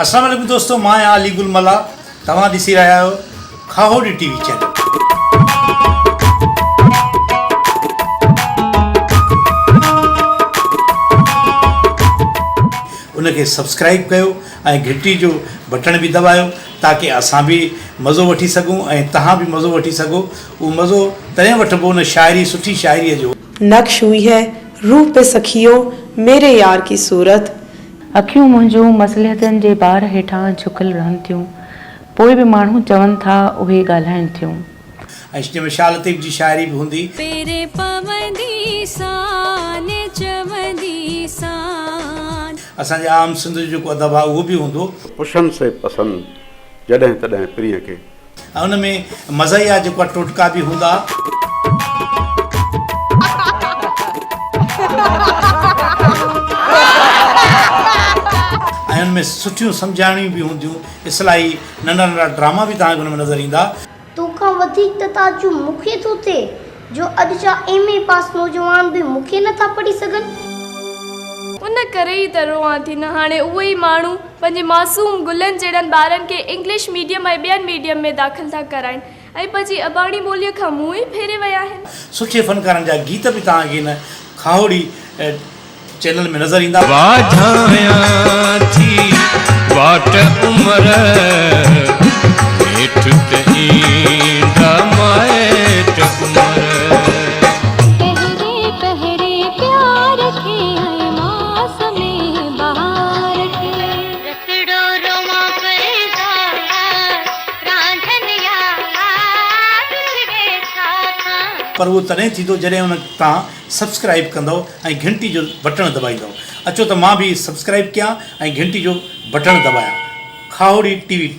السلام عليڪم دوستو مان آهيان علي گل ملاح توهان ڏسي رهيا آهيو کاهوڙي ٽي وي چينل. ان کي سبسڪرائيب ڪيو ۽ گهنٽي جو بٽڻ به دٻايو تاڪه اسان به مزو وٺي سگهون ۽ توهان به مزو وٺي سگهو اهو مزو تڏهن وٺبو نه شاعري سٺي شاعري جو. نقش هئي هي روح پي سخيو ميري يار ڪي صورت. اکيون منهنجون مصلحتن جي بار هيٺان جهڪيل رهن ٿيون، پوء به ماڻهو چون ٿا اهي ڳالهائين ٿيون. ۽ جنهن ۾ شاهه لطيف جي شاعري به هوندي. پيري پوندي سان چوندي سان. اسان جي عام سنڌ جو جيڪو ادب آهي اهو به هوندو. پڇن سي پسن، جڏهن تڏهن پرينء کي. ۽ ان ۾ مزاحيه جيڪو آهي ٽوٽڪا به هوندا. ۽ ان ۾ سٺيون سمجهاڻيون به هونديون، اصلاحي ننڍا ننڍا ڊراما به توهان کي ان ۾ نظر ايندا. توکان وڌيڪ ته تعجب مون کي ٿو ٿئي جو اڄ جا ايم اي پاس نوجوان به مون کي نه ٿا پڙهي سگهن. ان ڪري ئي ته روئان ٿي نه هاڻي اهي ئي ماڻهو پنهنجي معصوم گلن جهڙن ٻارن کي انگلش ميڊيم ۽ ٻين ميڊيم ۾ داخل ٿا ڪرائين ۽ پنهنجي اباڻي ٻوليء کان منهن ئي ڦيري ويا آهن. سٺي فنڪارن جا گيت به توهان کي هن کاهوڙي چينل ۾ نظر ايندا. واجهايان ٿي واٽ عمر نيٺ ته ايندا مائٽ عمر. پهرين پهرين پيار کي ۽ موسم بهار کي. رتڙو روئان پئي زار رانجهن يار وڇڙي ڇا کان. پر اهو تڏهن ٿيندو جڏهن ان تان سبسڪرائيب ڪندؤ ۽ گهنٽي جو بٽڻ دٻائيندؤ. اچو ته مان به سبسڪرائيب ڪيان ۽ گهنٽي جو بٽڻ دٻايان. کاهوڙي ٽي وي.